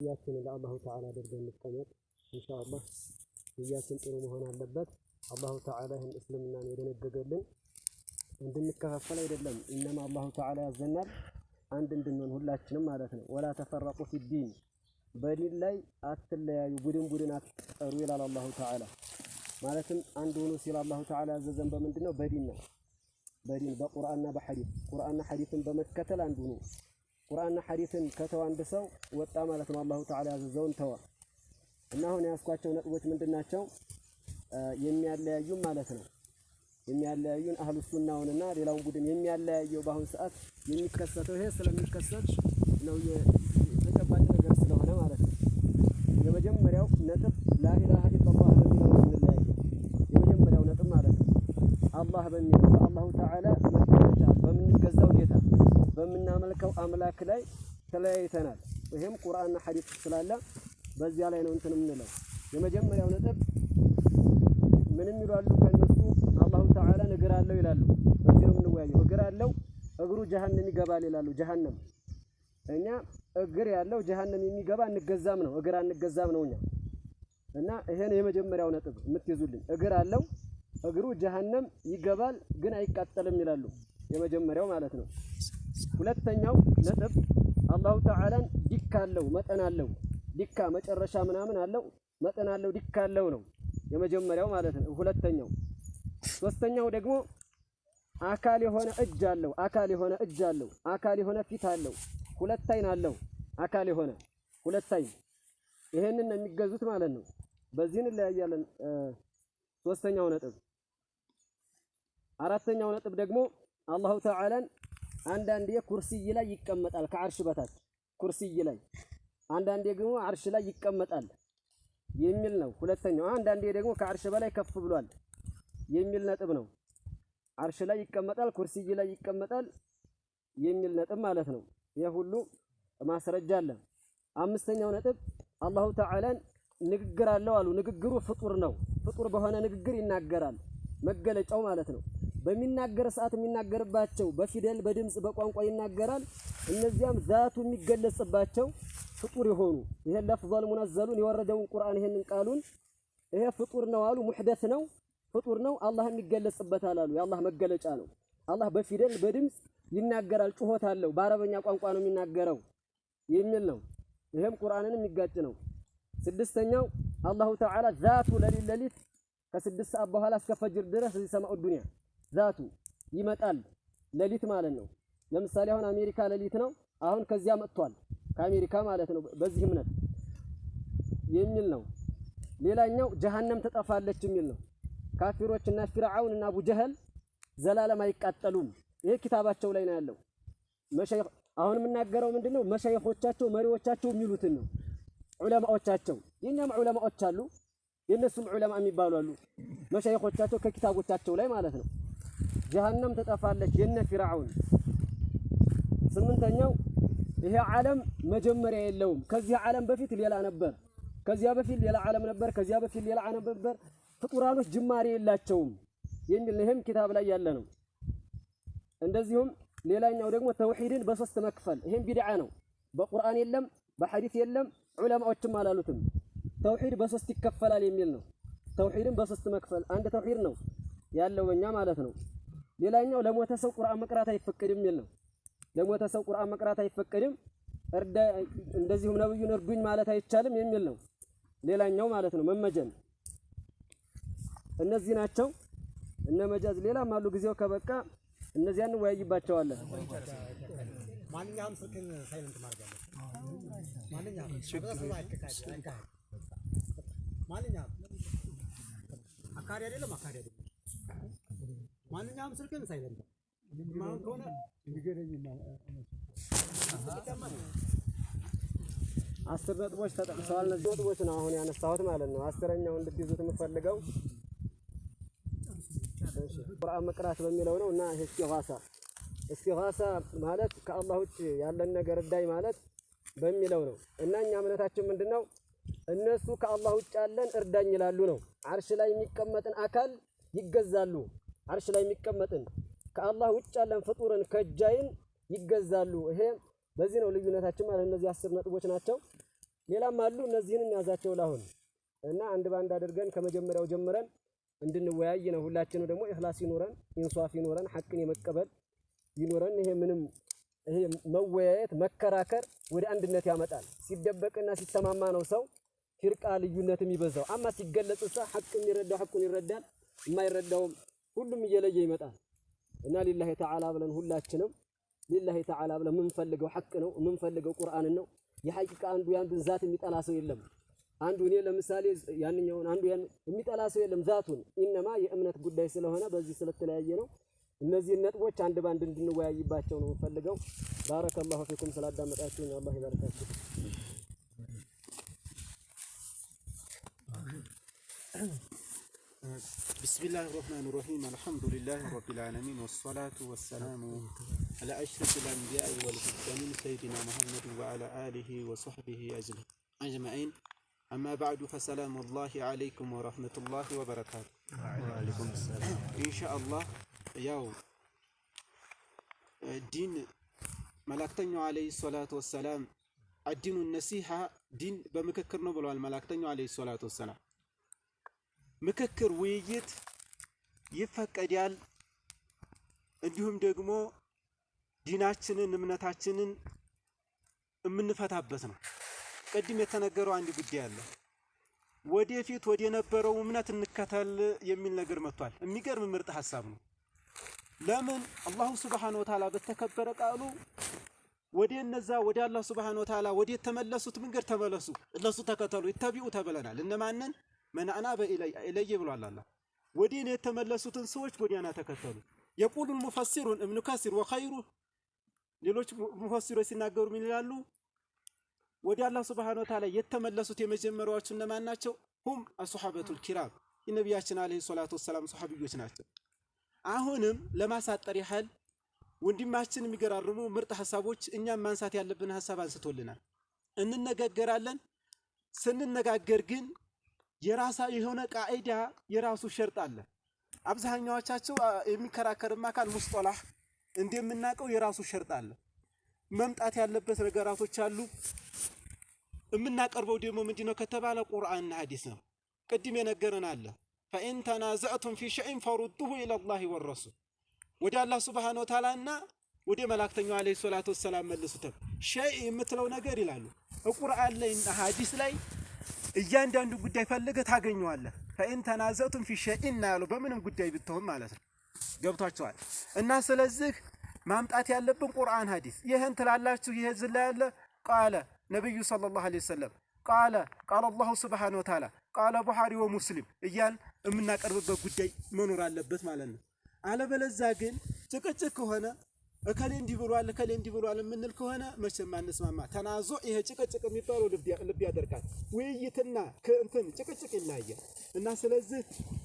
ንያችንን ለአላሁ ተዓላ አድርገን እንቀመጥ። ኢንሻአላህ ንያችን ጥሩ መሆን አለበት። አላሁ ተዓላ ይህን እስልምናን የደነገገልን እንድንከፋፈል አይደለም። إنما አላሁ ተዓላ ያዘናል አንድ እንድንሆን ሁላችንም ማለት ነው። ولا تفرقوا في الدين፣ በዲን ላይ አትለያዩ፣ ቡድን ቡድን አትጠሩ ይላል አላሁ ተዓላ። ማለትም አንድ ሁኑ ሲል አላሁ ተዓላ ያዘዘን በምንድን ነው? በዲን ነው። በዲን በቁርአንና በሐዲስ፣ ቁርአንና ሐዲስን በመከተል አንድ ሁኑ። ቁርአንና ሐዲስን ከተው አንድ ሰው ወጣ ማለት ነው። አላሁ ተዓላ ያዘዘውን ተወ። እና አሁን የያዝኳቸው ነጥቦች ምንድን ናቸው? የሚያለያዩን ማለት ነው። የሚያለያዩን አህሉ ሱናውንና ሌላውን ቡድን የሚያለያየው በአሁን ሰዓት የሚከሰተው ይሄ ስለሚከሰት ነው፣ የተጨባጭ ነገር ስለሆነ ማለት ነው። የመጀመሪያው ነጥብ لا إله إلا الله በሚለው ነው የምንለያየው። የመጀመሪያው ነጥብ ማለት ነው አላህ በሚለው፣ በአላሁ ተዓላ መገለጫ፣ በምንገዛው ጌታ፣ በምናመልከው አምላክ ላይ ተለያይተናል። ይሄም ቁርአንና ሐዲስ ስላለ በዚያ ላይ ነው እንትን የምንለው። የመጀመሪያው ነጥብ ምንም ይላሉ ከነሱ አላሁ ተዓላ እግር አለው ይላሉ። በዚህ ነው የምንወያየው። እግር አለው፣ እግሩ ጀሀነም ይገባል ይላሉ። ጀሀነም እኛ እግር ያለው ጀሀነም የሚገባ እንገዛም ነው፣ እግር አንገዛም ነው እኛ። እና ይሄን የመጀመሪያው ነጥብ የምትይዙልኝ፣ እግር አለው፣ እግሩ ጀሀነም ይገባል ግን አይቃጠልም ይላሉ። የመጀመሪያው ማለት ነው። ሁለተኛው ነጥብ አላሁ ተዓላን ዲካ አለው፣ መጠን አለው፣ ዲካ መጨረሻ ምናምን አለው፣ መጠን አለው፣ ዲካ አለው ነው የመጀመሪያው ማለት ነው። ሁለተኛው። ሶስተኛው ደግሞ አካል የሆነ እጅ አለው፣ አካል የሆነ እጅ አለው፣ አካል የሆነ ፊት አለው፣ ሁለት አይን አለው፣ አካል የሆነ ሁለት አይን። ይሄንን ነው የሚገዙት ማለት ነው። በዚህ እንለያያለን። ሶስተኛው ነጥብ። አራተኛው ነጥብ ደግሞ አላሁ ተዓላን አንዳንዴ ኩርሲይ ላይ ይቀመጣል ከአርሽ በታች ኩርሲይ ላይ፣ አንዳንዴ ደግሞ አርሽ ላይ ይቀመጣል የሚል ነው። ሁለተኛው አንዳንዴ ደግሞ ከአርሽ በላይ ከፍ ብሏል የሚል ነጥብ ነው። አርሽ ላይ ይቀመጣል፣ ኩርሲይ ላይ ይቀመጣል የሚል ነጥብ ማለት ነው። ይህ ሁሉ ማስረጃ አለ። አምስተኛው ነጥብ አላሁ ተዓላን ንግግር አለው አሉ። ንግግሩ ፍጡር ነው። ፍጡር በሆነ ንግግር ይናገራል። መገለጫው ማለት ነው። በሚናገር ሰዓት የሚናገርባቸው በፊደል፣ በድምፅ፣ በቋንቋ ይናገራል። እነዚያም ዛቱ የሚገለጽባቸው ፍጡር የሆኑ ይሄን لفظ المنزل ኡን፣ የወረደውን ቁርአን፣ ይሄንን ቃሉን ይሄ ፍጡር ነው አሉ። ሙሕደት ነው፣ ፍጡር ነው። አላህ የሚገለጽበታል አሉ። የአላህ መገለጫ ነው። አላህ በፊደል በድምፅ ይናገራል፣ ጩኸት አለው፣ በአረበኛ ቋንቋ ነው የሚናገረው የሚል ነው። ይሄም ቁርአንን የሚጋጭ ነው። ስድስተኛው አላሁ ተዓላ ዛቱ ለሊት ለሊት ከ6 ሰዓት በኋላ እስከ ፈጅር ድረስ እዚህ ሰማኡ ዱንያ ዛቱ ይመጣል፣ ለሊት ማለት ነው። ለምሳሌ አሁን አሜሪካ ለሊት ነው። አሁን ከዚያ መጥቷል ከአሜሪካ ማለት ነው። በዚህ እምነት የሚል ነው። ሌላኛው ጀሀነም ትጠፋለች የሚል ነው። ካፊሮችና ፊርዓውን እና አቡ ጀህል ዘላለም አይቃጠሉም። ይሄ ኪታባቸው ላይ ነው ያለው። መሻይኽ አሁን የምናገረው ምንድነው? መሻይኾቻቸው መሪዎቻቸው የሚሉትን ነው። ዑለማዎቻቸው፣ የኛም ዑለማዎች አሉ፣ የእነሱም ዑለማ የሚባሉ አሉ። መሻይኾቻቸው ከኪታቦቻቸው ላይ ማለት ነው። ጀሀነም ትጠፋለች የነ ፊርዓውን። ስምንተኛው ይሄ ዓለም መጀመሪያ የለውም። ከዚህ ዓለም በፊት ሌላ ነበር። ከዚያ በፊት ሌላ ዓለም ነበር። ከዚያ በፊት ሌላ ዓለም ነበር። ፍጡራኖች ጅማሬ የላቸውም የሚል ነው። ይሄም ኪታብ ላይ ያለ ነው። እንደዚሁም ሌላኛው ደግሞ ተውሂድን በሶስት መክፈል፣ ይሄም ቢድዓ ነው። በቁርአን የለም፣ በሐዲስ የለም፣ ዑለማዎችም አላሉትም። ተውሂድ በሶስት ይከፈላል የሚል ነው። ተውሂድን በሶስት መክፈል፣ አንድ ተውሂድ ነው ያለው በእኛ ማለት ነው። ሌላኛው ለሞተ ሰው ቁርአን መቅራት አይፈቀድም የሚል ነው። ለሞተ ሰው ቁርአን መቅራት አይፈቀድም፣ እርዳ እንደዚሁም ነብዩን እርዱኝ ማለት አይቻልም የሚል ነው። ሌላኛው ማለት ነው መመጀን። እነዚህ ናቸው። እነ መጃዝ ሌላም አሉ። ጊዜው ከበቃ እነዚያን እንወያይባቸዋለን። ማንኛውም ስልክን silent ማድረግ አለበት። ማንኛውም አይካሄድ። ማንኛውም አካሪ አይደለም፣ አካሪ አይደለም። ማንኛውም ስልክን silent ማን ከሆነ 10 ነጥቦች ተጠቅሰዋል። እነዚህ ነጥቦች ነው አሁን ያነሳሁት ማለት ነው። 10ኛው እንድትይዙት የምፈልገው ቁርአን መቅራት በሚለው ነው። እና ይሄ እስቲጋሳ፣ እስቲጋሳ ማለት ከአላህ ውጭ ያለን ነገር እዳይ ማለት በሚለው ነው። እና እኛ እምነታችን ምንድነው? እነሱ ከአላህ ውጭ ያለን እርዳኝ ይላሉ ነው። አርሽ ላይ የሚቀመጥን አካል ይገዛሉ። አርሽ ላይ የሚቀመጥን ከአላህ ውጭ ያለን ፍጡርን ከጃይን ይገዛሉ። ይሄ በዚህ ነው ልዩነታችን ማለት እነዚህ 10 ነጥቦች ናቸው። ሌላም አሉ። እነዚህን እንያዛቸው ላሁን እና አንድ ባንድ አድርገን ከመጀመሪያው ጀምረን እንድንወያይ ነው። ሁላችንም ደግሞ ኢኽላስ ይኖረን፣ ኢንሷፍ ይኖረን፣ ሐቅን የመቀበል ይኖረን። ይሄ ምንም ይሄ መወያየት መከራከር ወደ አንድነት ያመጣል። ሲደበቅና ሲተማማ ነው ሰው ፊርቃ ልዩነት የሚበዛው። አማ ሲገለጽ እሳ ሐቅ የሚረዳው ሐቁን ይረዳል፣ የማይረዳውም ሁሉም እየለየ ይመጣል። እና ሊላሂ ተዓላ ብለን ሁላችንም ሊላሂ ተዓላ ብለን የምንፈልገው ሐቅ ነው፣ የምንፈልገው ቁርአንን ነው። የሐቂቃ አንዱ የአንዱን ዛት የሚጠላ ሰው የለም። አንዱ እኔ ለምሳሌ ያንኛውን አንዱ ያን የሚጠላ ሰው የለም ዛቱን። ኢነማ የእምነት ጉዳይ ስለሆነ በዚህ ስለተለያየ ነው። እነዚህን ነጥቦች አንድ ባንድ እንድንወያይባቸው ነው የምፈልገው። ባረከላሁ ፊኩም ስላዳመጣችሁኝ አላህ ይባርካችሁ። بسم الله الرحمن الرحيم، الحمد لله رب العالمين، والصلاة والسلام على أشرف الأنبياء والمرسلين سيدنا محمد وعلى آله وصحبه أجمعين، أما بعد، فسلام الله عليكم ورحمة الله وبركاته። وعليكم السلام። إن شاء الله ያው ዲን መላእክተኛው عليه الصلاة والسلام الدين النصيحة ዲን በምክክር ነው ብለዋል መላእክተኛው عليه الصلاة والسلام። ምክክር ውይይት ይፈቀዳል። እንዲሁም ደግሞ ዲናችንን እምነታችንን የምንፈታበት ነው። ቅድም የተነገረው አንድ ጉዳይ አለ። ወደፊት ወደ ነበረው እምነት እንከተል የሚል ነገር መጥቷል። የሚገርም ምርጥ ሀሳብ ነው። ለምን الله سبحانه وتعالى በተከበረ ቃሉ ወደ እነዛ ወደ አላህ سبحانه وتعالى ወደ ተመለሱት መንገድ ተመለሱ፣ እነሱ ተከተሉ፣ اتبعوا ተብለናል። እነማንን? من أناب إلي ብሏል አላህ። ወደ እኔ የተመለሱትን ሰዎች ጎዳና ተከተሉ። يقول المفسرون እብኑ ከሲር وغيره ሌሎች ሙፈሲሮች ሲናገሩ ምን ይላሉ? ወደ አላህ سبحانه وتعالى የተመለሱት የመጀመሪያዎቹ እነማን ናቸው? هم الصحابة الكرام የነቢያችን عليه الصلاة والسلام ሶሐቢዮች ናቸው። አሁንም ለማሳጠር ያህል ወንድማችን የሚገራርሙ ምርጥ ሀሳቦች እኛም ማንሳት ያለብን ሀሳብ አንስቶልናል። እንነጋገራለን። ስንነጋገር ግን የራሳ የሆነ ቃዒዳ የራሱ ሸርጥ አለ። አብዛኛዎቻቸው የሚከራከርም አካል ሙስጠላህ እንደምናውቀው የራሱ ሸርጥ አለ። መምጣት ያለበት ነገራቶች አሉ። የምናቀርበው ደግሞ ምንድነው ከተባለ ቁርአንና ሐዲስ ነው። ቅድም የነገረን አለ፣ فإن تنازعتم في شيء فردوه إلى الله والرسول፣ ወደ አላህ سبحانه وتعالى እና ወደ መላእክተኛው عليه الصلاة والسلام መልሱት። شيء የምትለው ነገር ይላሉ ቁርአን ላይ እና ሐዲስ ላይ እያንዳንዱ ጉዳይ ፈልገህ ታገኘዋለህ። فإن تنازعتم في شيء እና ያለው በምንም ጉዳይ ብትሆን ማለት ነው። ገብቷቸዋል። እና ስለዚህ ማምጣት ያለብን ቁርአን ሐዲስ። ይህን ትላላችሁ፣ ይሄ ዝላ ያለ قال النبي صلى الله عليه وسلم قال قال الله سبحانه وتعالى قال ቡኻሪ ومسلم እያል የምናቀርብበት ጉዳይ መኖር አለበት ማለት ነው። አለበለዛ ግን ጭቅጭቅ ከሆነ እከሌ እንዲህ ብሏል እከሌ እንዲህ ብሏል የምንል ከሆነ መቼም አንስማማ። ተናዞ ይሄ ጭቅጭቅ የሚባለው ልብ ያደርቃል። ውይይትና ከእንትን ጭቅጭቅ ይለያያል። እና ስለዚህ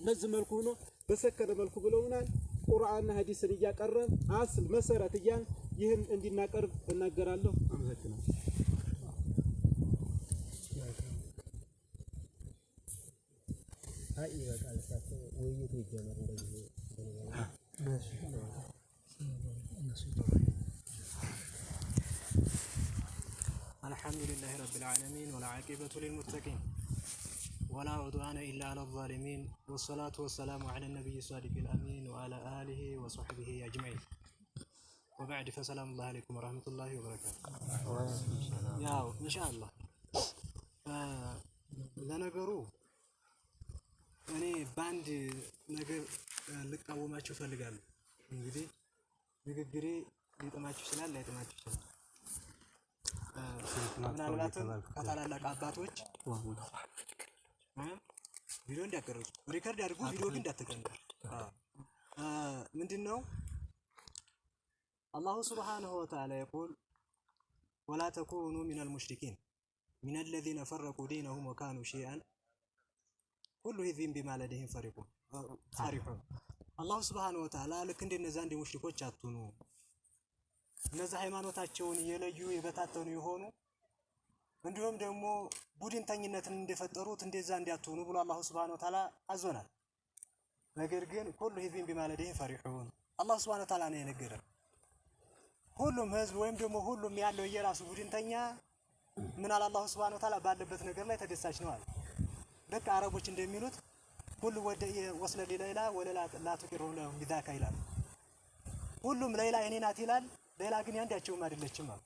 በዚህ መልኩ ሆኖ በሰከነ መልኩ ብለውናል። ቁርአንና ሐዲስን እያቀረብ አስል መሰረት እያን ይህን እንዲናቀርብ እናገራለሁ። አመሰግናለሁ። አይ ይበቃል። እሳቸው ውይይቱ ይጀመር እንደዚህ። الحمد لله رب العالمين، والعاقبة للمتقين، ولا عدوان إلا على الظالمين، والصلاة والسلام على النبي الصادق الأمين وعلى آله وصحبه أجمعين، وبعد، فسلام الله عليكم ورحمة الله وبركاته። ያው ኢንሻአላህ ለነገሩ እኔ በአንድ ነገር ልቃወማችሁ እፈልጋለሁ። እንግዲህ ንግግሬ ሊጥማችሁ ይችላል፣ ላይጥማችሁ ይችላል። ምናልባትም ከታላላቅ አባቶች ቪዲዮ እንዳትቀርጹ፣ record አድርጉ፣ ቪዲዮ ግን እንዳትቀርጹ። ምንድን ነው الله سبحانه وتعالى يقول ولا تكونوا من المشركين من الذين فرقوا دينهم وكانوا شيعا كل حزب بما لديهم فرحون فرحون። الله سبحانه وتعالى ልክ እንደነዛ እንደ ሙሽሪኮች አትሁኑ። እነዛ ሃይማኖታቸውን የለዩ የበታተኑ የሆኑ እንዲሁም ደግሞ ቡድንተኝነትን እንደፈጠሩት እንደዛ እንዲያትሆኑ ብሎ الله سبحانه وتعالى አዞናል። ነገር ግን كل حزب بما لديهم فرحون አላሁ سبحانه وتعالى ነው የነገረን። ሁሉም ህዝብ ወይም ደግሞ ሁሉም ያለው የራሱ ቡድንተኛ ምን አለ الله سبحانه وتعالى ባለበት ነገር ላይ ተደሳች ነው አለ። ልክ አረቦች እንደሚሉት كل وصل لليلى وليلى لا تقر له بذاك ይላል። ሁሉም ሌይላ የኔ ናት ይላል። ሌይላ ግን ያንዳቸውም አይደለችም አሉ።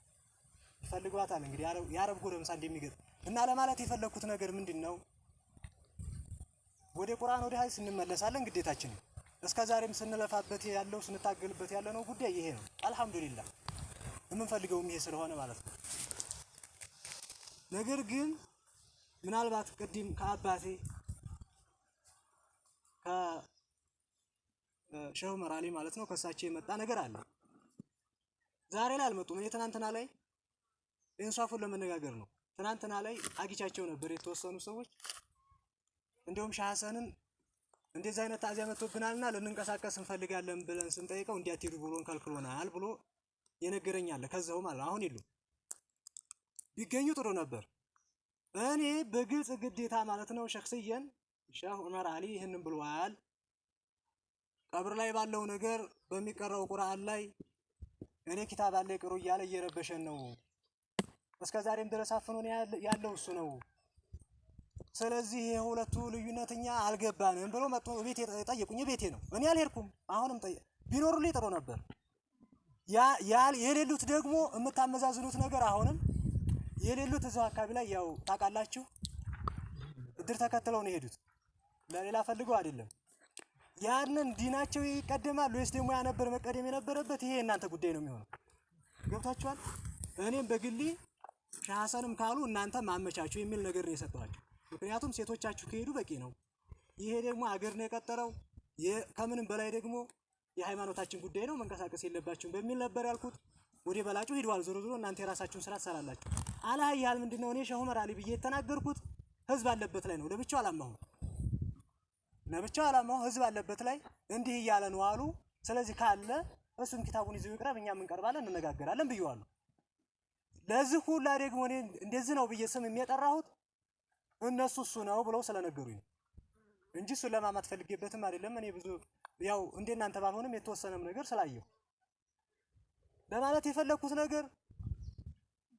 ይፈልጓታል እንግዲህ የአረብ ጎረምሳ እንደሚገጥም እና ለማለት የፈለኩት ነገር ምንድን ነው? ወደ ቁርአን ወደ ሐዲስ እንመለሳለን፣ ግዴታችን ነው። እስከ ዛሬም ስንለፋበት ያለው ስንታገልበት ያለ ነው ጉዳይ ይሄ ነው። አልሐምዱሊላህ የምንፈልገውም ይሄ ስለሆነ ማለት ነው። ነገር ግን ምናልባት ቅድም ከአባቴ ከሸህ ዑመር አሊ ማለት ነው ከእሳቸው የመጣ ነገር አለ። ዛሬ ላይ አልመጡም። እኔ ትናንትና ላይ ኢንሳፉን ለመነጋገር ነው። ትናንትና ላይ አግኝቻቸው ነበር የተወሰኑ ሰዎች። እንዲሁም ሻህ ሐሰንን እንደዚህ አይነት ታዚያ መጥቶብናልና ልንንቀሳቀስ እንፈልጋለን ብለን ስንጠይቀው እንዲያትሄዱ ብሎን ከልክሎናል ብሎ የነገረኝ አለ። ከዛው ማለት አሁን የሉም። ቢገኙ ጥሩ ነበር። እኔ በግልጽ ግዴታ ማለት ነው ሸክስየን ሸህ ዑመር አሊ ይህንን ብለዋል። ቀብር ላይ ባለው ነገር በሚቀራው ቁርአን ላይ እኔ ኪታብ አለ ቅሩ እያለ እየረበሸን ነው። እስከ ዛሬም ድረስ አፍኖን ያለው እሱ ነው። ስለዚህ የሁለቱ ልዩነት እኛ አልገባንም ብሎ መጥቶ ቤቴ ጠየቁኝ። ቤቴ ነው፣ እኔ አልሄድኩም። አሁንም ቢኖሩልኝ ጥሩ ነበር። የሌሉት ደግሞ የምታመዛዝኑት ነገር አሁንም የሌሉት እዛው አካባቢ ላይ ያው ታውቃላችሁ፣ እድር ተከትለው ነው የሄዱት። ለሌላ ፈልገው አይደለም። ያንን ዲናቸው ይቀደማል ወይስ ደግሞ ያ ነበር መቀደም የነበረበት? ይሄ የእናንተ ጉዳይ ነው የሚሆነው። ገብታችኋል? እኔም በግሌ ሻህ ሐሰንም ካሉ እናንተ ማመቻችሁ የሚል ነገር ነው የሰጠኋቸው። ምክንያቱም ሴቶቻችሁ ከሄዱ በቂ ነው። ይሄ ደግሞ አገር ነው የቀጠረው፣ ከምንም በላይ ደግሞ የሃይማኖታችን ጉዳይ ነው፣ መንቀሳቀስ የለባችሁም በሚል ነበር ያልኩት። ወደ በላጩ ሄደዋል። ዞሮ ዞሮ እናንተ የራሳችሁን ስራ ትሰራላችሁ። አላህ ያህል ምንድነው እኔ ሸህ ዑመር አሊ ብዬ የተናገርኩት ህዝብ አለበት ላይ ነው። ለብቻው አላማሁም፣ ለብቻው አላማሁ። ህዝብ አለበት ላይ እንዲህ እያለ ነው አሉ። ስለዚህ ካለ እሱም ኪታቡን ይዞ ይቅረብ፣ እኛም እንቀርባለን፣ እንነጋገራለን ብየዋለሁ። ለዚህ ሁላ ደግሞ እኔ እንደዚህ ነው ብዬ ስም የጠራሁት እነሱ እሱ ነው ብለው ስለነገሩኝ ነው እንጂ እሱን ለማማት ፈልጌበትም አይደለም። እኔ ብዙ ያው እንደናንተ ባልሆንም የተወሰነም ነገር ስላየሁ ለማለት የፈለኩት ነገር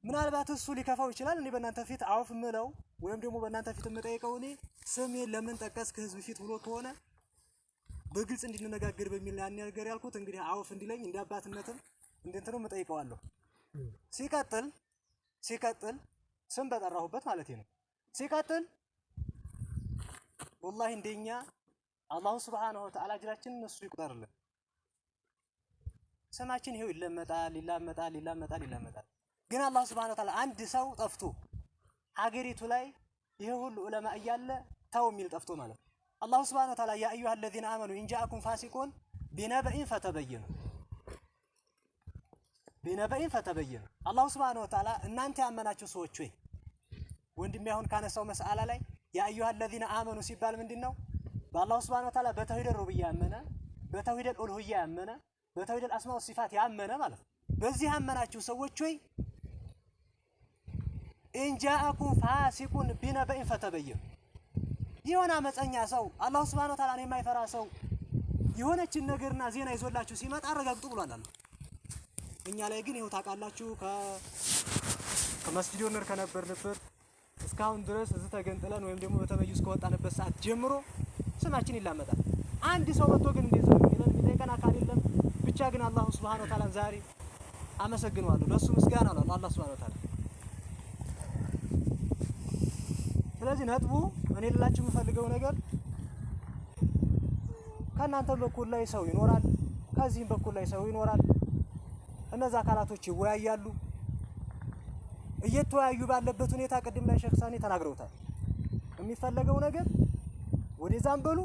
ምናልባት እሱ ሊከፋው ይችላል። እኔ በእናንተ ፊት አውፍ ምለው ወይም ደግሞ በእናንተ ፊት የምጠይቀው እኔ ስሜን ለምን ጠቀስክ ህዝብ ፊት ብሎ ከሆነ በግልጽ እንድንነጋገር በሚል ያን ነገር ያልኩት እንግዲህ አውፍ እንዲለኝ እንደ አባትነትም እንደ እንትኑ እጠይቀዋለሁ። ሲቀጥል ስም በጠራሁበት ማለት ነው። ሲቀጥል ወላሂ እንደኛ አላሁ ሱብሓነሁ ወተዓላ አጅራችንን እሱ ይቁጠርልን። ስማችን ይሄው ይለመጣል ይላመጣል ይላመጣል ይላመጣል። ግን አላሁ ሱብሓነሁ ወተዓላ አንድ ሰው ጠፍቶ ሀገሪቱ ላይ ይሄ ሁሉ ዑለማ እያለ ተው የሚል ጠፍቶ ማለት ነው። አላሁ ሱብሓነሁ ወተዓላ يا أيها الذين آمنوا إن جاءكم فاسق بنبإ فتبينوا بنبإ فتبينوا። አላሁ سبحانه وتعالى እናንተ ያመናችሁ ሰዎች ሆይ ወንድሜ አሁን ካነሳው መስአላ ላይ يا أيها الذين آمنوا ሲባል ምንድን ነው? በአላሁ سبحانه وتعالى በ توحيد الربوبية ያመነ፣ በ توحيد الألوهية ያመነ፣ በ توحيد الأسماء والصفات ያመነ ማለት ነው። በዚህ ያመናችሁ ሰዎች ሆይ إن جاءكم فاسق بنبإ فتبينوا። የሆነ አመፀኛ ሰው አላሁ سبحانه وتعالى የማይፈራ ሰው የሆነችን ነገርና ዜና ይዞላችሁ ሲመጣ አረጋግጡ ብሏል አላህ። እኛ ላይ ግን ይኸው ታውቃላችሁ ከመስጂድ ኦነር ከነበርንበት እስካሁን ድረስ እዚህ ተገንጥለን ወይም ደግሞ በተመዩዝ ከወጣንበት ሰዓት ጀምሮ ስማችን ይላመጣል። አንድ ሰው መጥቶ ግን እንደዚህ ነው የሚለን የሚጠይቀን አካል የለም። ብቻ ግን አላሁ ሱብሓነሁ ወተዓላ ዛሬ አመሰግነዋለሁ። ለሱ ምስጋና ነው አላህ ሱብሓነሁ ወተዓላ። ስለዚህ ነጥቡ እኔ ልላችሁ የምፈልገው ነገር ከእናንተ በኩል ላይ ሰው ይኖራል፣ ከዚህም በኩል ላይ ሰው ይኖራል። እነዛ አካላቶች ይወያያሉ። እየተወያዩ ባለበት ሁኔታ ቅድም ላይ ሼክ ሳኒ ተናግረውታል። የሚፈለገው ነገር ወደዛም በሉ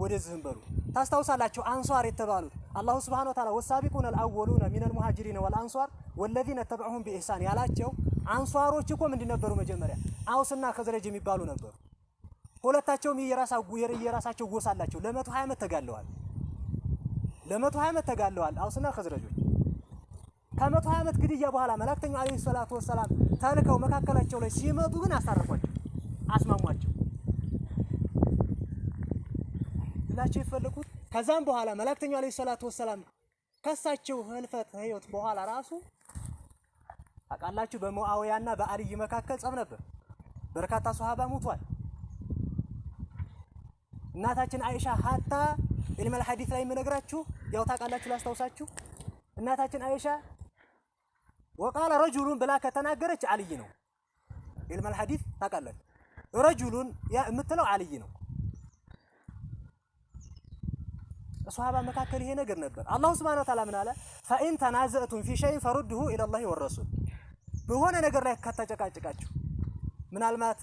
ወደዚህም በሉ። ታስታውሳላችሁ አንሷር የተባሉት አላሁ سبحانه وتعالى والسابقون الأولون من المهاجرين والأنصار والذين اتبعوهم بإحسان ያላቸው አንሷሮች እኮ ምንድን ነበሩ? መጀመሪያ አውስና ከዝረጅ የሚባሉ ነበሩ። ሁለታቸውም የራሳቸው ጎሳ አላቸው። ለ120 ዓመት ተጋለዋል። ለ120 ዓመት ተጋለዋል አውስና ከዝረጆች። ከ120 ዓመት ግድያ በኋላ መላእክተኛው عليه الصلاة والسلام ተልከው መካከላቸው ላይ ሲመጡ ግን አስታረቋቸው፣ አስማሟቸው ላቸው የፈለጉት። ከዛም በኋላ መላእክተኛው عليه الصلاة والسلام ከሳቸው ህልፈት ህይወት በኋላ ራሱ ታውቃላችሁ፣ በሙአዊያና በአልይ መካከል ጸብ ነበር። በርካታ ሶሃባ ሙቷል። እናታችን አይሻ حتى علم الحديث ላይ የምነግራችሁ ያው ታውቃላችሁ፣ ላስታውሳችሁ። እናታችን አይሻ وقال رجل ብላ ከተናገረች አልይ ነው። علم الحديث ታውቃላችሁ። رجل የምትለው አልይ ነው። ሶሃባ መካከል ይሄ ነገር ነበር። الله سبحانه وتعالى ምን አለ? فإن تنازعتم في شيء فردوه إلى الله والرسول። በሆነ ነገር ላይ ከተጨቃጭቃችሁ ምናልባት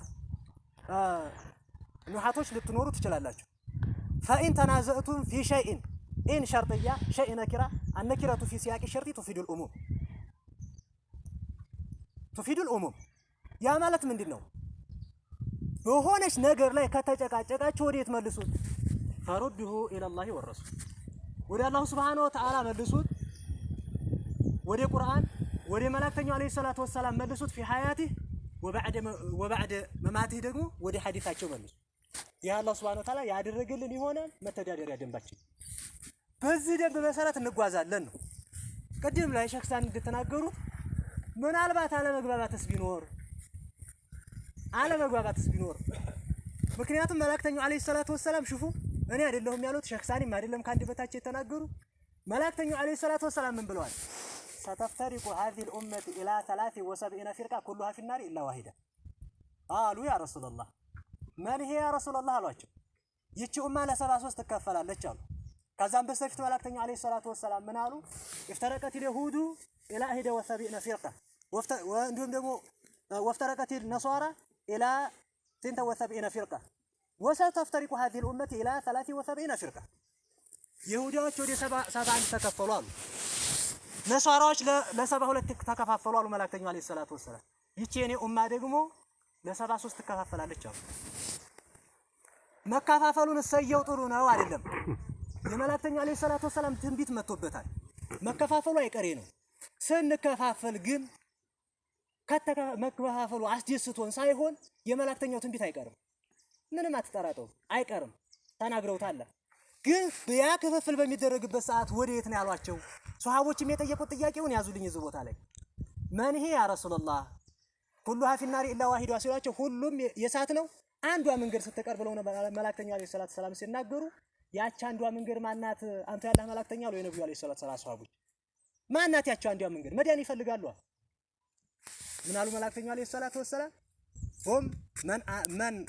ኑሓቶች ልትኖሩ ትችላላችሁ። فإن تنازعتم في شيء، إن شرطية، شيء نكرة، النكرة في سياق الشرط تفيد العموم، تفيد العموم። ያ ማለት ምንድን ነው? በሆነች ነገር ላይ ከተጨቃጨቃችሁ ወዴት መልሱት? فردوه إلى الله والرسول፣ ወደ الله سبحانه وتعالى መልሱት፣ ወደ ቁርአን ወደ መላእክተኛው عليه الصلاة والسلام መልሱት። في حياته وبعد مماته ደግሞ ወደ ሐዲሳቸው መልሱ። ይህ الله سبحانه وتعالى ያደረገልን የሆነ መተዳደሪያ ደንባችን በዚህ ደንብ መሰረት እንጓዛለን ነው። ቅድም ላይ ሸክ ሳን እንደተናገሩት ምናልባት አለመግባባትስ ቢኖር ምክንያቱም መላእክተኛው عليه الصلاة والسلام شوفوا እኔ አይደለሁም ያሉት፣ ሸክ ሳኒም አይደለም ከአንድ በታች የተናገሩ። መላእክተኛው عليه الصلاة والسلام ምን ብለዋል? ستفترق هذه الأمة إلى 73 فرقة كلها في النار إلا واحدة قالوا يا رسول الله من هي يا رسول الله አሏቸው። ይቺ ኡማ ለ73 ትከፈላለች አሉ። ከዛም በስተፊት መላእክተኛው عليه الصلاة والسلام ምን አሉ? افترقت اليهود إلى 71 فرقة፣ እንዲሁም ደግሞ وافترقت النصارى إلى 72 فرقة وستفترق هذه الأمة إلى 73 فرقة። ይሁዲዎች ወደ 71 ተከፈሉ አሉ። ነሷራዎች ለ72 ተከፋፈሉ አሉ መላእክተኛው عليه الصلاة والسلام። ይቺ የኔ ኡማ ደግሞ ለ73 ትከፋፈላለች አሉ። መከፋፈሉን እሰየው ጥሩ ነው አይደለም። የመላእክተኛው عليه الصلاة والسلام ትንቢት መጥቶበታል። መከፋፈሉ አይቀሬ ነው። ስንከፋፈል ግን መከፋፈሉ አስደስቶን ሳይሆን የመላእክተኛው ትንቢት አይቀርም። ምንም አትጠራጠሩ፣ አይቀርም። ተናግረውታል። ግን ያ ክፍፍል በሚደረግበት ሰዓት ወደ የት ነው ያሏቸው? ሶሃቦችም የጠየቁት ጥያቄውን ያዙልኝ እዚህ ቦታ ላይ من هي يا رسول الله كلها في النار إلا واحدة ሲሏቸው ሁሉም የእሳት ነው አንዷ መንገድ ስትቀር ብለው ነው መላእክተኛው عليه الصلاة والسلام ሲናገሩ፣ ያቺ አንዷ መንገድ ማናት? አንተ ያላህ መላእክተኛ አሉ የነብዩ عليه الصلاة والسلام ሶሃቦች። ማናት ያቺ አንዷ መንገድ? መዳን ይፈልጋሉ። ምን አሉ መላእክተኛው عليه الصلاة والسلام? هم من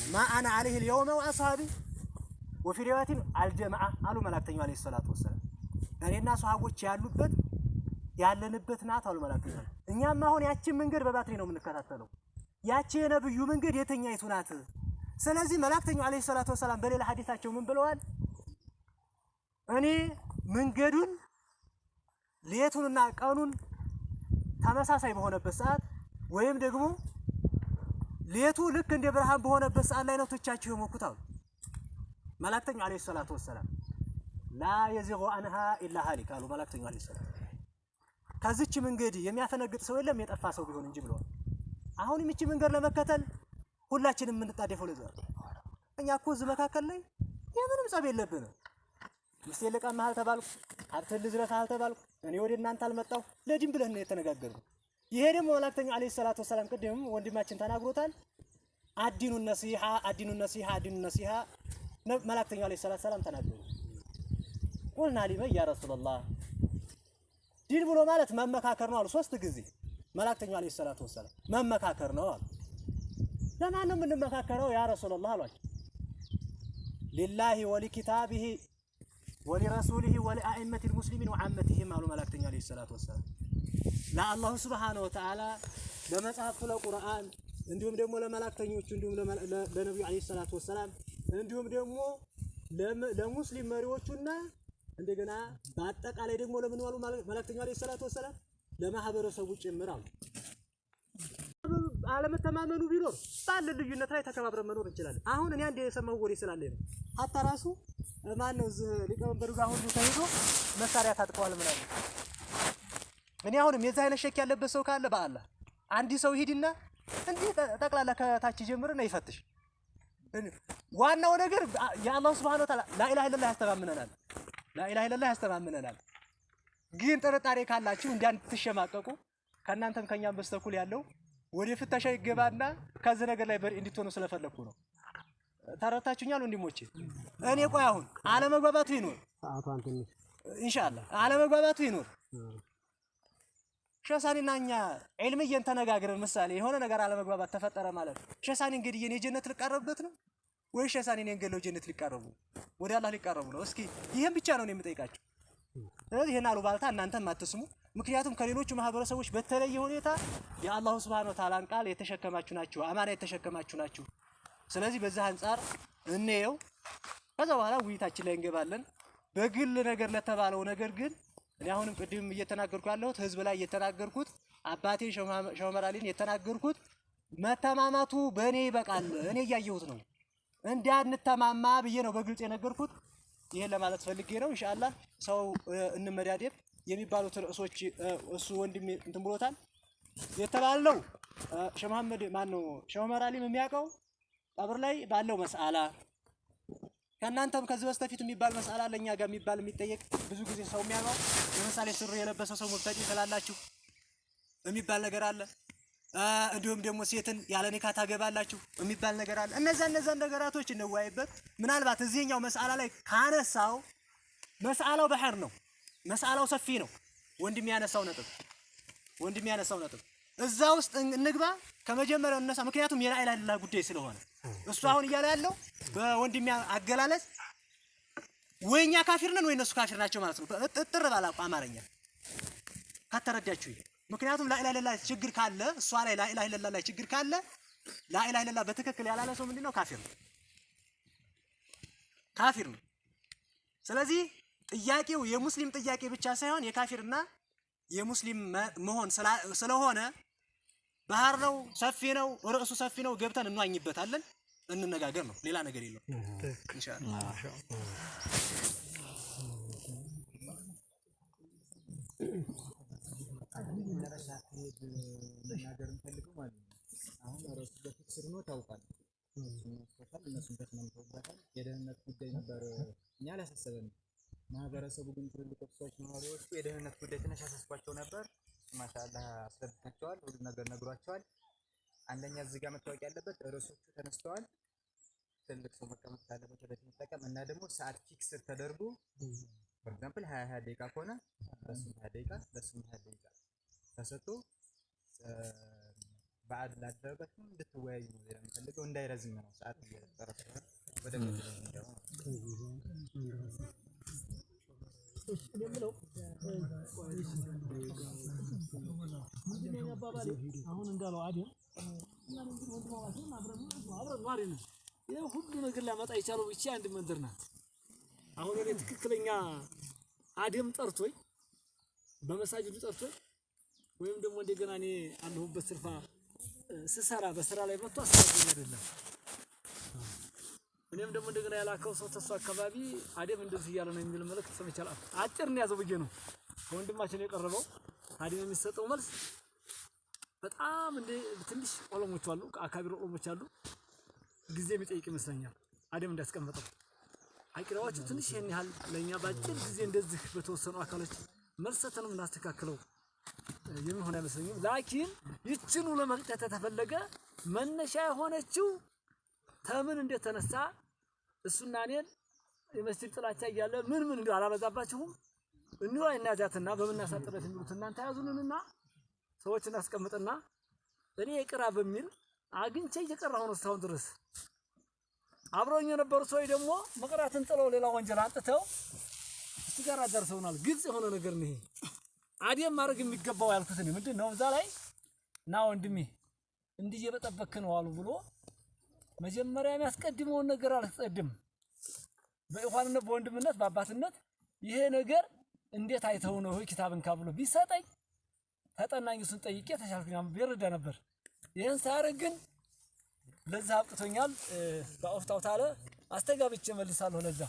ما أنا عليه اليوم وأصحابي، وفي رواية الجماعة አሉ መላእክተኛው عليه الصلاة والسلام። እኔና ሶሃቦች ያሉበት ያለንበት ናት አሉ መላእክተኛው። እኛም አሁን ያችን መንገድ በባትሪ ነው የምንከታተለው። ያቺ የነብዩ መንገድ የትኛይቱ ናት? ስለዚህ መላእክተኛው عليه الصلاة والسلام በሌላ ሐዲሳቸው ምን ብለዋል? እኔ መንገዱን ሌቱንና ቀኑን ተመሳሳይ በሆነበት ሰዓት ወይም ደግሞ ሌቱ ልክ እንደ ብርሃን በሆነበት ሰዓት ላይ ነው ትቻችሁ የሞኩት አሉ መላእክተኛው عليه الصلاة والسلام። لا يزيغ عنها إلا هالك አሉ መላእክተኛው عليه السلام። ከዚች መንገድ የሚያፈነግጥ ሰው የለም የጠፋ ሰው ቢሆን እንጂ ብለዋል። አሁንም ይቺ መንገድ ለመከተል ሁላችንም የምንጣደፈው ለዛ ነው። እኛ እኮ እዚህ መካከል ላይ የምንም ጸብ የለብንም። ሚስቴን ልቀማህ አልተባልኩ፣ ሀብትህን ልዝረፍህ አልተባልኩ፣ እኔ ወደ እናንተ አልመጣሁ። ለዲን ብለን ነው የተነጋገርነው። ይሄ ደግሞ መላእክተኛው عليه الصلاة والسلام ቅድም ወንድማችን ተናግሮታል። الدين النصيحة، الدين النصيحة، الدين النصيحة መላእክተኛው عليه الصلاة والسلام ተናገሩ። قلنا لمن يا رسول الله፣ ዲን ብሎ ማለት መመካከር ነው አሉ። ሶስት ጊዜ መላእክተኛው عليه الصلاة والسلام መመካከር ነው አሉ። ለማን ነው የምንመካከረው يا رسول الله አሏቸው። لله ولكتابه ولرسوله ولأئمة المسلمين وعامتهم አሉ መላእክተኛው عليه الصلاة والسلام። ለ الله سبحانه وتعالى፣ ለመጽሐፍቱ ለቁርአን፣ እንዲሁም ደግሞ ለመላእክተኞቹ፣ እንዲሁም ለነቢዩ عليه الصلاة والسلام፣ እንዲሁም ደግሞ ለሙስሊም መሪዎቹና እንደገና በአጠቃላይ ደግሞ ለምን ዋሉ መላእክተኛው عليه الصلاة والسلام? ለማህበረሰቡ ጭምር አሉ። አለመተማመኑ ቢኖር ባለ ልዩነት ላይ ተከባብረን መኖር እንችላለን። አሁን እኔ አንድ የሰማው ወሬ ስላለኝ ነው። حتى ራሱ ማን ነው እዚህ ሊቀመንበሩ ጋር ሁሉ ተይዞ መሳሪያ ታጥቀዋል ምናምን። እኔ አሁንም የዚህ አይነት شك ያለበት ሰው ካለ በአላህ አንድ ሰው ይሂድና እንዲህ ጠቅላላ ከታች ጀምርና ይፈትሽ። ዋናው ነገር የአላህ سبحانه وتعالى لا إله إلا الله ያስተማምነናል። لا إله إلا الله ያስተማምነናል። ግን ጥርጣሬ ካላችሁ እንዳትሸማቀቁ ከእናንተም ከእኛም በስተኩል ያለው ወደ ፍተሻ ይገባና ከዚህ ነገር ላይ በሪ እንድትሆኑ ስለፈለኩ ነው። ተረድታችሁኛል ወንድሞቼ? እኔ ቆይ አሁን አለመግባባቱ ይኖር ሰዓቷን ትንሽ ኢንሻአላህ አለመግባባቱ ይኖር ሸሳኒና እኛ ዒልምየን ተነጋግረን ምሳሌ የሆነ ነገር አለመግባባት ተፈጠረ ማለት ሸሳኒ እንግዲህ የኔ ጀነት ልቃረብበት ነው ወይ ሸሳኒ እኔን ገለው ጀነት ሊቃረቡ ወደ አላህ ሊቃረቡ ነው? እስኪ ይህን ብቻ ነው እኔ የምጠይቃቸው። ስለዚህ ይህን አሉባልታ እናንተም አትስሙ። ምክንያቱም ከሌሎቹ ማህበረሰቦች በተለየ ሁኔታ የአላሁ ስብሐነ ወተዓላን ቃል የተሸከማችሁ ናችሁ፣ አማና የተሸከማችሁ ናችሁ። ስለዚህ በዛ አንጻር እንየው። ከዛ በኋላ ውይይታችን ላይ እንገባለን። በግል ነገር ለተባለው ነገር ግን እኔ አሁንም ቅድም እየተናገርኩ ያለሁት ህዝብ ላይ እየተናገርኩት አባቴ ሸህ ዑመር አሊን የተናገርኩት መተማማቱ በእኔ ይበቃል፣ እኔ እያየሁት ነው፣ እንዳንተማማ ብዬ ነው በግልጽ የነገርኩት። ይሄን ለማለት ፈልጌ ነው። ኢንሻአላህ ሰው እንመዳደብ የሚባሉት ርዕሶች እሱ ወንድሜ እንትን ብሎታል የተባልነው ሸህ መሐመድ ማን ነው ሸህ ዑመር አሊም የሚያውቀው ቀብር ላይ ባለው መስአላ ከእናንተም ከዚህ በስተፊት የሚባል መስአላ አለ እኛ ጋር የሚባል የሚጠየቅ ብዙ ጊዜ ሰው የሚያውቀው ለምሳሌ ሱሪ የለበሰ ሰው ሙብተዲ ትላላችሁ የሚባል ነገር አለ። እንዲሁም ደግሞ ሴትን ያለ ኒካ ታገባላችሁ የሚባል ነገር አለ። እነዛን ነገራቶች እንወያይበት። ምናልባት እዚህኛው መስአላ ላይ ካነሳው መስአላው ባህር ነው፣ መስአላው ሰፊ ነው። ወንድም ያነሳው ነጥብ ወንድም ያነሳው ነጥብ እዛ ውስጥ እንግባ፣ ከመጀመሪያው እነሳ። ምክንያቱም የላ ኢላሃ ኢለላህ ጉዳይ ስለሆነ እሱ አሁን እያለ ያለው በወንድም አገላለጽ ወይ እኛ ካፊር ነን ወይ እነሱ ካፊር ናቸው ማለት ነው። እጥር ባለ አማርኛ ከተረዳችሁ፣ ምክንያቱም ላ ኢላሃ ኢለላህ ችግር ካለ እሷ ላይ ላ ኢላሃ ኢለላህ ላይ ችግር ካለ ላ ኢላሃ ኢለላህ በትክክል ያላለ ሰው ምንድነው? ካፊር ነው፣ ካፊር ነው። ስለዚህ ጥያቄው የሙስሊም ጥያቄ ብቻ ሳይሆን የካፊርና የሙስሊም መሆን ስለሆነ ባህር ነው፣ ሰፊ ነው፣ ርዕሱ ሰፊ ነው። ገብተን እንዋኝበታለን፣ እንነጋገር ነው። ሌላ ነገር የለውም። ኢንሻአላህ መጨረሻ አካሄድ መናገር የምፈልገው ማለት ነው። አሁን ርዕሱ በፊት ስር ነው ታውቋል። እሱን ወስዶታል፣ እነሱም ተስማምተውበታል። የደህንነት ጉዳይ ነበር እኛ አላሳሰበንም። ማህበረሰቡ ግን ትልልቅ ሰዎች ነዋሪዎቹ የደህንነት ጉዳይ ትንሽ አሳስቧቸው ነበር። እሱ ማሻአላህ አስረድቷቸዋል፣ ሁሉ ነገር ነግሯቸዋል። አንደኛ እዚህ ጋር መታወቅ ያለበት ርዕሶቹ ተነስተዋል። ትልቅ ሰው መቀመጥ ካለበት ወደፊት ይጠቀም እና ደግሞ ሰዓት fix ተደርጎ for example 20 20 ደቂቃ ከሆነ ለሱም 20 ደቂቃ ለሱም 20 ደቂቃ ተሰጥቶ በዓል ላደረጋችሁ እንድትወያዩ ነው ሌላ የምፈልገው እንዳይረዝም ነው። ሰዓት እየጠረ ስለሆነ ወደ ገደል እንገባ ማለት ነው። የምለው ምንድን ነው አባባሌ አሁን እንዳለው አደም እና እንግዲህ ወንድማማች ነን፣ አብረን አብረን ኗሪ ነን። ይህ ሁሉ ነገር ሊያመጣ የቻለው ይቺ አንድ መንደር ናት። አሁን እኔ ትክክለኛ አደም ጠርቶኝ በመሳጅዱ ጠርቶኝ ወይም ደግሞ እንደገና እኔ አለሁበት ስርፋ ስሰራ በስራ ላይ መጥቶ አስተካክሎኝ አይደለም። እኔም ደግሞ እንደገና ያላከው ሰው ተሱ አካባቢ አደም እንደዚህ እያለ ነው የሚል መልእክት ሰምቻለሁ። አጭር ነው ያዘው ብዬ ነው ከወንድማችን የቀረበው። አደም የሚሰጠው መልስ በጣም እንደ ትንሽ ኦሎሞች አሉ፣ አካቢር ኦሎሞች አሉ። ጊዜ የሚጠይቅ ይመስለኛል። አደም እንዳስቀመጠው አቂራዎቹ ትንሽ ይሄን ያህል ለእኛ በአጭር ጊዜ እንደዚህ በተወሰኑ አካሎች መልስ ሰተንም እናስተካክለው የሚሆን አይመስለኝም። ላኪን ይችኑ ለመቅጨት የተፈለገ መነሻ የሆነችው ተምን እንደተነሳ እሱና እኔን የመስጂድ ጥላቻ እያለ ምን ምን እንዲሁ አላበዛባችሁም። እንዲሁ እናያዛትና በምናሳጥረት የሚሉት እናንተ ያዙንንና ሰዎች እናስቀምጥና እኔ የቅራ በሚል አግኝቼ እየቀራሁ ነው እስካሁን ድረስ። አብረውኝ የነበሩ ሰዎች ደግሞ መቅራትን ጥለው ሌላ ወንጀል አንጥተው እሱ ጋር አዳርሰውናል። ግልጽ የሆነ ነገር ነው ይሄ። አደም ማድረግ የሚገባው ያልኩት እኔ ምንድን ነው እዛ ላይ ና ወንድሜ እንዲህ እየበጠበክ ነው አሉ ብሎ መጀመሪያ የሚያስቀድመውን ነገር አልተቀድም። በኢኽዋንነት በወንድምነት በአባትነት ይሄ ነገር እንዴት አይተው ነው ኪታብን ካብሎ ቢሰጠኝ ተጠናኝ እሱን ጠይቄ ተሻልኩኝ ቢረዳ ነበር። ይህን ሳያደርግ ግን ለዛ አብቅቶኛል። በአፍታው ታለ አስተጋብቼ መልሳለሁ። ለዛ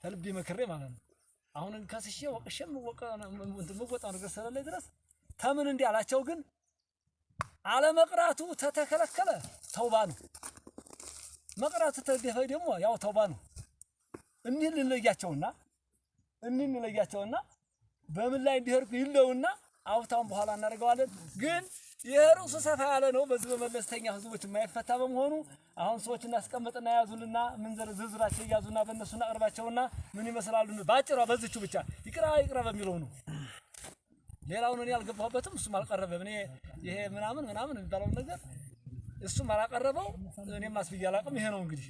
ተልቤ መክሬ ማለት ነው። አሁን ከስሼ ወቅሼ የምወጣው ነገር ስለሌለ ድረስ ተምን እንዲህ አላቸው። ግን አለመቅራቱ ተተከለከለ ተውባ ነው። መቅራቱ ተደፈ ደግሞ ያው ተውባ ነው። እኒህን እንለያቸውና እኒህን እንለያቸውና በምን ላይ እንዲሄድኩ ይለውና አውታውን በኋላ እናደርገዋለን። ግን ይህ ርዕሱ ሰፋ ያለ ነው። በዚህ በመለስተኛ ህዝቦች የማይፈታ በመሆኑ አሁን ሰዎች እናስቀምጥና ያዙልና ምን ዝርዝራቸው ያዙና በእነሱ እናቅርባቸውና ምን ይመስላሉ ባጭሯ በዚቹ ብቻ ይቅራ ይቅራ በሚለው ነው። ሌላውን እኔ አልገባሁበትም፣ እሱም አልቀረበም። እኔ ይሄ ምናምን ምናምን የሚባለውን ነገር እሱም አላቀረበው፣ እኔም አስብዬ አላቅም። ይሄ ነው እንግዲህ።